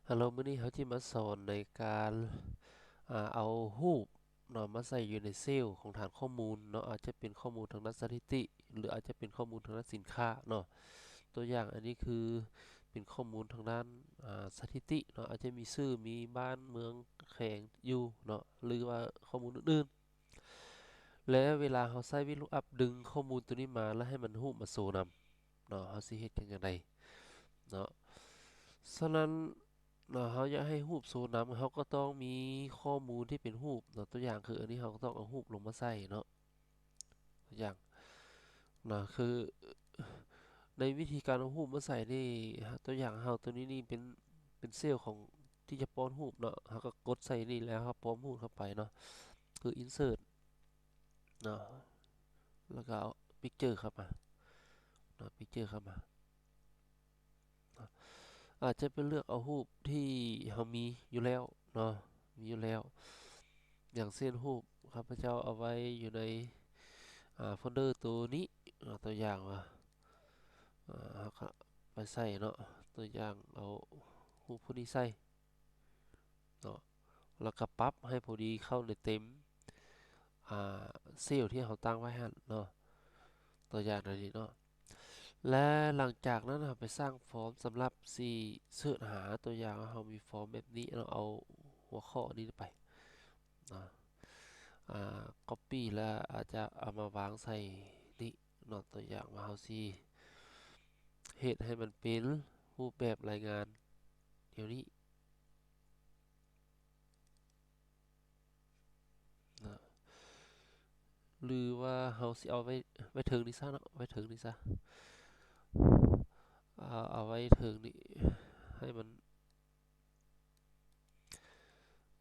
ຮາໂລ ມື້ນີ້ເຮົາຈະມາສອນໃນການ ອາ ເອົາຮູບເນາະ ມາໃສ່ຢູ່ໃນເຊວຂອງຖານຂໍ້ມູນເນາະ, ອາດຈະເປັນຂໍ້ມູນທາງດ້ານສະຖິຕິ ຫຼື ອາດຈະເປັນຂໍ້ມູນທາງດ້ານສິນຄ້າເນາະ. ຕົວຢ່າງ ອັນນີ້ຄືເປັນຂໍ້ມູນທາງດ້ານ ອາ ສະຖິຕິເນາະ, ອາດຈະມີຊື່ ມີບ້ານ ເມືອງ ແຂວງຢູ່ເນາະ ຫຼືວ່າຂໍ້ມູນອື່ນໆ. ແລະ ເວລາເຮົາໃຊ້ VLOOKUP ດຶງຂໍ້ມູນຕົວນີ້ມາ ແລ້ວໃຫ້ມັນຮູບມາໂຊນຳເນາະ, ເຮົາຊິເຮັດຈັ່ງໃດເນາະ? ສະນັ້ນເນາະ ເຮົາຢາກໃຫ້ຮູບໂຊນຳ ເຮົາກໍຕ້ອງມີຂໍ້ມູນທີ່ເປັນຮູບເນາະ. ຕົວຢ່າງຄືອັນນີ້ ເຮົາກໍຕ້ອງເອົາຮູບລົງມາໃສ່ເນາະ. ຕົວຢ່າງເນາະ ຄືໃນວິທີການເອົາຮູບມາໃສ່ນີ້ ຕົວຢ່າງເຮົາຕົວນີ້ນີ້ເປັນ ເປັນເຊວຂອງທີ່ຈະປ້ອນຮູບເນາະ, ເຮົາກໍກົດໃສ່ນີ້ ແລ້ວເຮົາປ້ອນຮູບເຂົ້າໄປເນາະ ຄື insert ເນາະ ແລ້ວກໍເອົາ picture ເຂົ້າມາເນາະ, picture ເຂົ້າມາເນາະ. ອາດຈະໄປເລືອກເອົາຮູບທີ່ເຮົາມີຢູ່ແລ້ວເນາະ, ມີຢູ່ແລ້ວ. ຢ່າງເຊັ່ນ ຮູບຂ້າພະເຈົ້າເອົາໄວ້ຢູ່ໃນ ອາ ໂຟນເດີໂຕນີ້ເນາະ, ຕົວຢ່າງວ່າ ອາ ເຮົາກໍໄປໃສ່ເນາະ, ຕົວຢ່າງເອົາຮູບຜູ້ນີ້ໃສ່ເນາະ, ແລ້ວກໍປັບໃຫ້ພໍດີເຂົ້າໃນເຕັມ ອາ ເຊວທີ່ເຮົາຕັ້ງໄວ້ຫັ້ນເນາະ, ຕົວຢ່າງແນວນີ້ເນາະ. ແລະ ຫຼັງຈາກນັ້ນເຮົາໄປສ້າງຟອມສຳລັບຊິເສີດຫາ, ຕົວຢ່າງວ່າເຮົາມີຟອມແບບນີ້ເນາະ, ເອົາຫົວຂໍ້ນີ້ໄປເນາະ ອາ copy ແລ້ວອາດຈະເອົາມາວາງໃສ່ນີ້ເນາະ. ຕົວຢ່າງວ່າເຮົາຊິເຮັດໃຫ້ມັນເປັນຮູບແບບລາຍງານແນວນີ້ ນະ ຫຼືວ່າເຮົາຊິເອົາໄວ້ ໄວ້ເທິງນີ້ຊະເນາະ, ໄວ້ເທິງນີ້ຊະ ເອົາ ເອົາໄວ້ເທິງນີ້ ໃຫ້ມັນ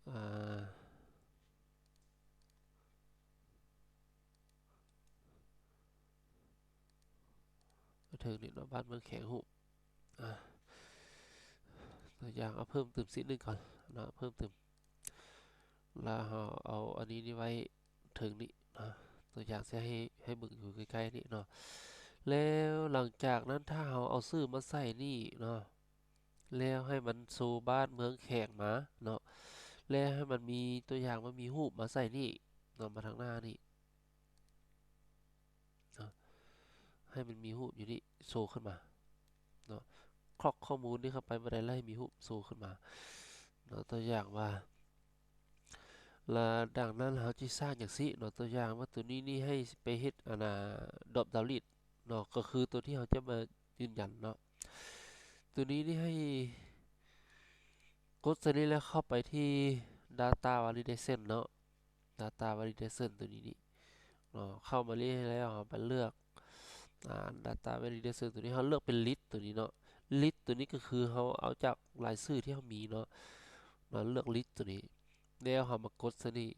ອາ ເທິງນີ້ເນາະ, ບ້ານເມືອງແຂວງ ຮູບ ອາ ຕົວຢ່າງ ເອົາເພີ່ມຕື່ມຊິດໜຶ່ງກ່ອນເນາະ, ເພີ່ມຕື່ມ ແລ້ວເຮົາເອົາອັນນີ້ນີ້ໄວ້ເທິງນີ້ເນາະ, ຕົວຢ່າງຊິໃຫ້ ໃຫ້ເບິ່ງຢູ່ໃກ້ໆນີ້ເນາະ. ແລ້ວຫຼັງຈາກນັ້ນ ຖ້າເຮົາເອົາຊື່ມາໃສ່ນີ້ເນາະ ແລ້ວໃຫ້ມັນໂຊບ້ານເມືອງແຂວງມາເນາະ, ແລ້ວໃຫ້ມັນມີ ຕົວຢ່າງ ມັນມີຮູບມາໃສ່ນີ້ເນາະ, ມາທາງໜ້ານີ້ ເນາະ, ໃຫ້ມັນມີຮູບຢູ່ນີ້ໂຊຂຶ້ນມາເນາະ. ຄອກຂໍ້ມູນນີ້ເຂົ້າໄປບໍ່ໄດ້ ແລ້ວໃຫ້ມີຮູບໂຊຂຶ້ນມາເນາະ, ຕົວຢ່າງວ່າ ລະດັ່ງນັ້ນເຮົາຊິສ້າງຫຍັງຊີ້ເນາະ, ຕົວຢ່າງວ່າຕົວນີ້ນີ້ໃຫ້ໄປເຮັດ ອັນນ່າ drop down list ເນາະ, ກໍຄືຕົວທີ່ເຮົາຈະມາຢືນຢັນເນາະ. ຕົວນີ້ນີ້ໃຫ້ກົດໃສ່ນີ້ ແລ້ວເຂົ້າໄປທີ່ data validation ເນາະ. data validation ຕົວນີ້ນີ້ເນາະ, ເຂົ້າມານີ້ແລ້ວເຮົາໄປເລືອກ ອາ data validation ຕົວນີ້, ເຮົາເລືອກເປັນ list ຕົວນີ້ເນາະ. list ຕົວນີ້ກໍຄືເຮົາເອົາຈາກລາຍຊື່ທີ່ເຮົາມີເນາະ, ເນາະ ເລືອກ list ຕົວນີ້ ແລ້ວເຮົາມາກົດໃສ່ນີ້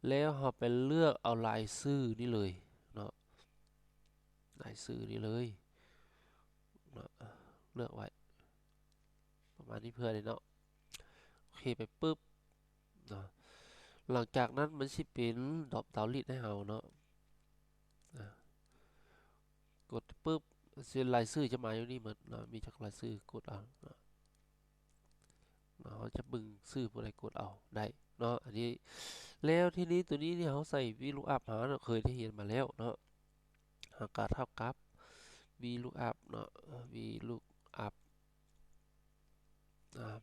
ແລ້ວເຮົາໄປເລືອກເອົາລາຍຊື່ນີ້ເລີຍເນາະ, ລາຍຊື່ນີ້ເລີຍເນາະ, ເລືອກໄວ້ ປະມານນີ້ເພື່ອນີ້ເນາະ. ໂອເຄ ໄປປຶບເນາະ, ຫຼັງຈາກນັ້ນມັນຊິເປັນ drop down list ໃຫ້ເຮົາເນາະ. ອາ ກົດປຶບ ລາຍຊື່ຈະມາຢູ່ນີ້ໝົດເນາະ, ມີຈັກລາຍຊື່ ກົດເອົາເນາະ, ເນາະ ເຮົາຈະເບິ່ງຊື່ຜູ້ໃດ ກົດເອົາໄດ້ເນາະ. ອັນນີ້ ແລ້ວທີນີ້ຕົວນີ້ນີ້ເຮົາໃສ່ VLOOKUP ຫາເນາະ, ເຄີຍໄດ້ຮຽນມາແລ້ວເນາະ. ຫາກະເທົ່າກັບ VLOOKUP ເນາະ, VLOOKUP ອາ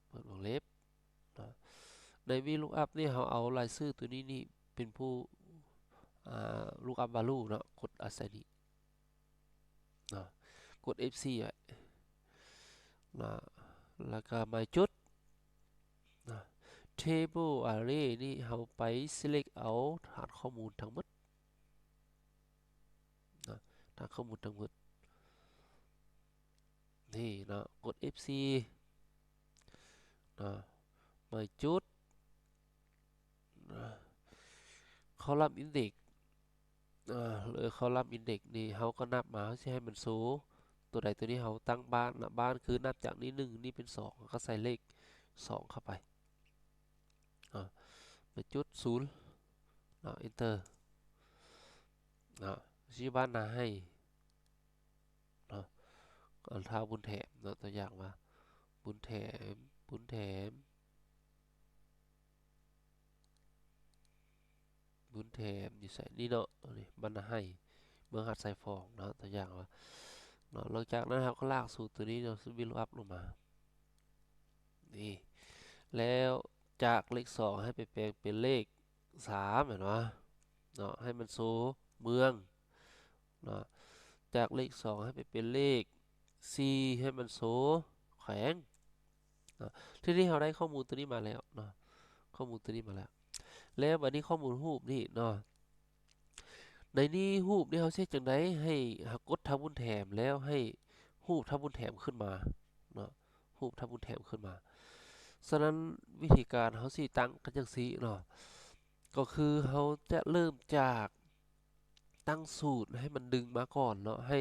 ເປີດວົງເລັບເນາະ. ໃນ VLOOKUP ນີ້ເຮົາເອົາລາຍຊື່ຕົວນີ້ນີ້ເປັນຜູ້ ອາ lookup value ເນາະ, ກົດເອົາໃສ່ນີ້ເນາະ, ກົດ F four ໄວ້ເນາະ, ແລ້ວກໍໝາຍຈຸດເນາະ. table array ນີ້ເຮົາໄປ select ເອົາຖານຂໍ້ມູນທັງໝົດ ເນາະ, ຖານຂໍ້ມູນທັງໝົດນີ້ເນາະ, ກົດ F four ເນາະ, ໝາຍຈຸດເນາະ, column index ເອີ column index ນີ້ເຮົາກໍນັບມາ, ເຮົາຊິໃຫ້ມັນໂຊຕົວໃດຕົວນີ້ ເຮົາຕັ້ງບ້ານນະ, ບ້ານຄືນັບຈາກນີ້ໜຶ່ງ ນີ້ເປັນສອງ ເຮົາກໍໃສ່ເລກສອງເຂົ້າໄປ. ເນາະ, ໄປຈຸດສູນເນາະ, enter ເນາະ, ຊິບ້ານນາໄຮ່ເນາະ, ອັນທ້າວບຸນແຖມເນາະ, ຕົວຢ່າງວ່າບຸນແຖມ ບຸນແຖມ ບຸນແຖມຢູ່ໃສ? ນີ້ເນາະ ນີ້ ບ້ານນາໄຮ່ ເມືອງຫາດຊາຍຟອງເນາະ ຕົວຢ່າງວ່າເນາະ. ຫຼັງຈາກນັ້ນເຮົາກໍລາກສູດຕົວນີ້ເນາະ Vlookup ລົງມາ ນີ້ ແລ້ວຈາກເລກສອງໃຫ້ໄປແປງເປັນເລກສາມ ແມ່ນບໍ່ເນາະ ໃຫ້ມັນໂຊເມືອງເນາະ. ຈາກເລກສອງໃຫ້ໄປເປັນເລກສີ່ ໃຫ້ມັນໂຊແຂວງເນາະ. ທີນີ້ເຮົາໄດ້ຂໍ້ມູນຕົວນີ້ມາແລ້ວເນາະ ຂໍ້ມູນຕົວນີ້ມາແລ້ວ. ແລ້ວບັດນີ້ຂໍ້ມູນຮູບນີ້ເນາະ ໃນນີ້ຮູບນີ້ເຮົາຊິເຮັດຈັ່ງໃດ? ໃຫ້ເຮົາກົດທາບບຸນແຖມ ແລ້ວໃຫ້ຮູບທາບບຸນແຖມຂຶ້ນມາເນາະ ຮູບທາບບຸນແຖມຂຶ້ນມາ. ສະນັ້ນວິທີການເຮົາຊິຕັ້ງກັນຈັ່ງຊີ້ເນາະ ກໍຄືເຮົາຈະເລີ່ມຈາກຕັ້ງສູດໃຫ້ມັນດຶງມາກ່ອນເນາະ ໃຫ້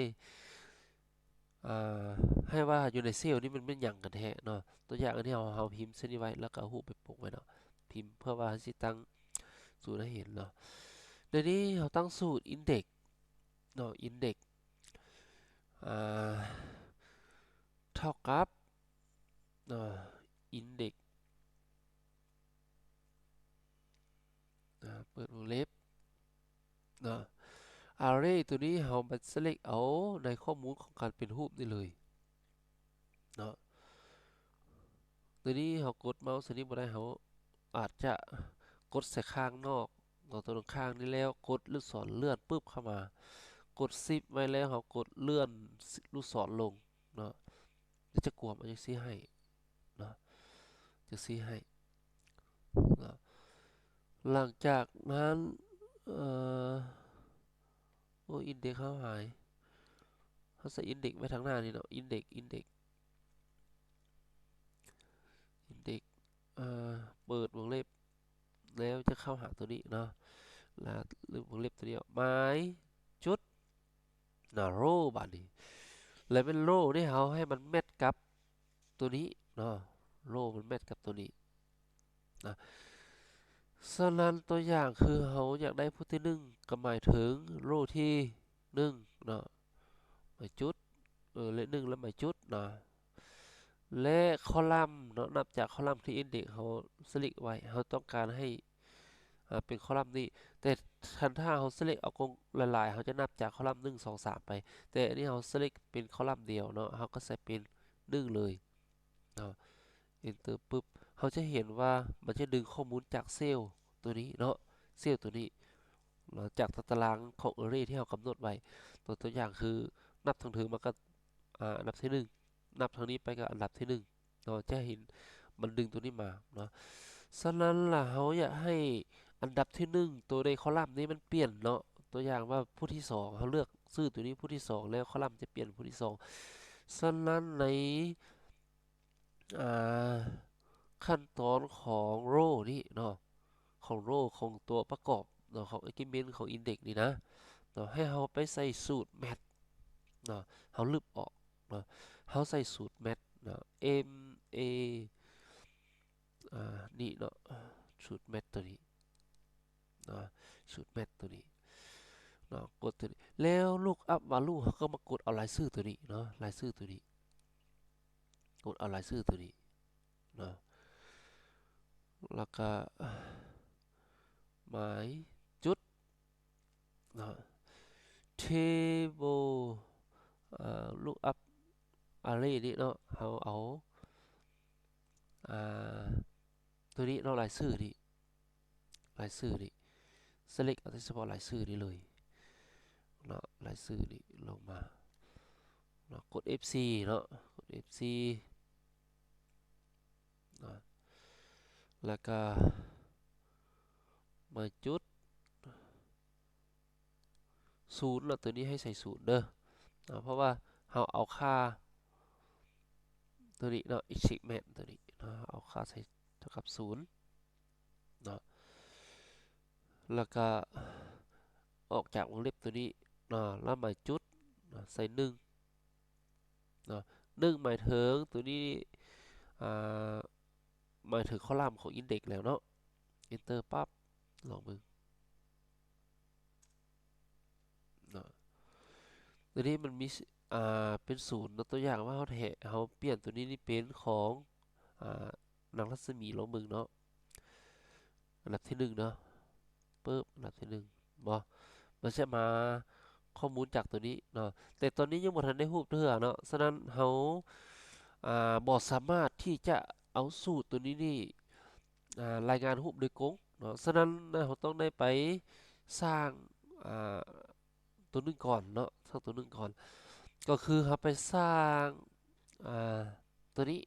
ອ່າ ໃຫ້ວ່າຢູ່ໃນເຊວນີ້ມັນແມ່ນຫຍັງກັນແທ້ເນາະ. ຕົວຢ່າງອັນນີ້ເຮົາ ເຮົາພິມເສັ້ນນີ້ໄວ້ ແລ້ວກໍເອົາຮູບໄປປົກໄວ້ເນາະ ພິມເພື່ອວ່າເຮົາຊິຕັ້ງສູດໃຫ້ເຫັນເນາະ. ໃນນີ້ເຮົາຕັ້ງສູດ index ເນາະ index ອ່າ ເທົ່າກັບ ອ່າ index ອ່າ ເປີດວົງເລັບເນາະ array ຕົວນີ້ເຮົາມາ select ເອົາໃນຂໍ້ມູນຂອງການເປັນຮູບນີ້ເລີຍເນາະ. ຕົວນີ້ເຮົາກົດເມົາສ໌ຕົວນີ້ບໍ່ໄດ້ ເຮົາອາດຈະກົດໃສ່ຂ້າງນອກເນາະ ຕົວຂ້າງນີ້ ແລ້ວກົດລູກສອນເລື່ອນປຶບເຂົ້າມາ ກົດ Shift ໄວ້ ແລ້ວເຮົາກົດເລື່ອນລູກສອນລົງເນາະ ແລ້ວຈະກວມເອົາຈັ່ງຊີ້ໃຫ້ເນາະ ຈັ່ງຊີ້ໃຫ້ເນາະ. ຫຼັງຈາກນັ້ນ ເອີ ໂອ້ index ເຮົາຫາຍ ເຮົາໃສ່ index ໄວ້ທາງໜ້ານີ້ເນາະ index index index ເອີ ເປີດວົງເລັບ ແລ້ວຈະເຂົ້າຫາຕົວນີ້ເນາະ ແລ້ວລຶບວົງເລັບຕົວນີ້ອອກ ໝາຍຈຸດ ນະ row ບາດນີ້ ແລະແມ່ນ row ນີ້ເຮົາໃຫ້ມັນແມັດກັບຕົວນີ້ເນາະ row ມັນແມັດກັບຕົວນີ້ນະ. ສະນັ້ນຕົວຢ່າງຄືເຮົາຢາກໄດ້ຜູ້ທີໜຶ່ງ ກໍໝາຍເຖິງ row ທີໜຶ່ງເນາະ ໝາຍຈຸດ ເອີ ເລກໜຶ່ງ ແລະ ໝາຍຈຸດນະ ແລະ column ເນາະ ນັບຈາກ column ທີ່ index ເຮົາ select ໄວ້ ເຮົາຕ້ອງການໃຫ້ ອ່າ ເປັນ column ນີ້ ແຕ່ຄັນຖ້າເຮົາ select ເອົາກົງຫຼາຍໆ ເຮົາຈະນັບຈາກ column ໜຶ່ງ ສອງ ສາມ ໄປ ແຕ່ອັນນີ້ເຮົາ select ເປັນ column ດຽວເນາະ ເຮົາກໍໃສ່ເປັນໜຶ່ງເລີຍເນາະ enter ປຶບ ເຮົາຈະເຫັນວ່າມັນຈະດຶງຂໍ້ມູນຈາກເຊວຕົວນີ້ເນາະ ເຊວຕົວນີ້ເນາະ ຈາກຕາຕະລາງຂອງ array ທີ່ເຮົາກຳນົດໄວ້ ຕົວ ຕົວຢ່າງຄືນັບທາງເທິງມາກໍ ອ່າ ອັນດັບທີໜຶ່ງ ນັບທາງນີ້ໄປກໍອັນດັບທີໜຶ່ງ ເນາະ ຈະເຫັນມັນດຶງຕົວນີ້ມາເນາະ. ສະນັ້ນລະ ເຮົາຢາກໃຫ້ອັນດັບທີໜຶ່ງ ຕົວໃນຄໍລັມນີ້ມັນປ່ຽນເນາະ ຕົວຢ່າງວ່າຜູ້ທີສອງ ເຮົາເລືອກຊື່ຕົວນີ້ຜູ້ທີສອງ ແລ້ວຄໍລັມຈະປ່ຽນຜູ້ທີສອງ. ສະນັ້ນໃນ ອ່າ ຂັ້ນຕອນຂອງໂຣນີ້ເນາະ ຂອງໂຣຂອງຕົວປະກອບເນາະ ຂອງ argument ຂອງ index ນີ້ນະເນາະ ໃຫ້ເຮົາໄປໃສ່ສູດ math ເນາະ ເຮົາລຶບອອກ ເນາະ ເຮົາໃສ່ສູດ math ເນາະ M A ອ່າ ນີ້ເນາະ ສູດ math ຕົວນີ້ເນາະ ສູດ math ຕົວນີ້ເນາະ ກົດຕົວນີ້ ແລ້ວ lookup value ເຮົາກໍມາກົດເອົາລາຍຊື່ຕົວນີ້ເນາະ ລາຍຊື່ຕົວນີ້ ກົດເອົາລາຍຊື່ຕົວນີ້ເນາະ ແລ້ວກໍໝາຍຈຸດ ເນາະ table ເອີ lookup array ນີ້ເນາະ ເຮົາເອົາ ອ່າ ຕົວນີ້ເນາະ ລາຍຊື່ນີ້ ລາຍຊື່ນີ້ select ເອົາແຕ່ສະເພາະລາຍຊື່ນີ້ເລີຍເນາະ ລາຍຊື່ນີ້ລົງມາເນາະ ກົດ F four ເນາະ ກົດ F four ເນາະ ແລ້ວກໍມາຈຸດສູນເນາະ ຕົວນີ້ໃຫ້ໃສ່ສູນເດີເນາະ ເພາະວ່າເຮົາເອົາຄ່າຕົວນີ້ເນາະ achievement ຕົວນີ້ເນາະ ເອົາຄ່າໃສ່ເທົ່າກັບສູນເນາະ ແລ້ວກໍອອກຈາກວົງເລັບຕົວນີ້ເນາະ ແລ້ວມາຈຸດເນາະ ໃສ່ໜຶ່ງ ເນາະ ໜຶ່ງໝາຍເຖິງຕົວນີ້ ອ່າ ໝາຍເຖິງຄໍລັມຂອງ index ແລ້ວເນາະ enter ປັບ ລອງເບິ່ງເນາະ ຕົວນີ້ມັນມີ ອ່າ ເປັນສູນເນາະ ຕົວຢ່າງວ່າເຮົາແທະ ເຮົາປ່ຽນຕົວນີ້ນີ້ເປັນຂອງ ອ ອາ ນາງລັດສະໝີລອງເບິ່ງເນາະ ອັນດັບທີໜຶ່ງເນາະ ປຶບ ອັນດັບທີໜຶ່ງ ບໍ່ ມັນຈະມາຂໍ້ມູນຈາກຕົວນີ້ເນາະ ແຕ່ຕອນນີ້ຍັງບໍ່ທັນໄດ້ຮູບເທື່ອເນາະ ສະນັ້ນເຮົາ ອາ ບໍ່ສາມາດທີ່ຈະເອົາສູດຕົວນີ້ນີ້ ອາ ລາຍງານຮູບໂດຍກົງເນາະ ສະນັ້ນເຮົາຕ້ອງໄດ້ໄປສ້າງ ອາ ຕົວໜຶ່ງກ່ອນເນາະ ສ້າງຕົວໜຶ່ງກ່ອນ ກໍຄືເຮົາໄປສ້າງ ອາ ຕົວນີ້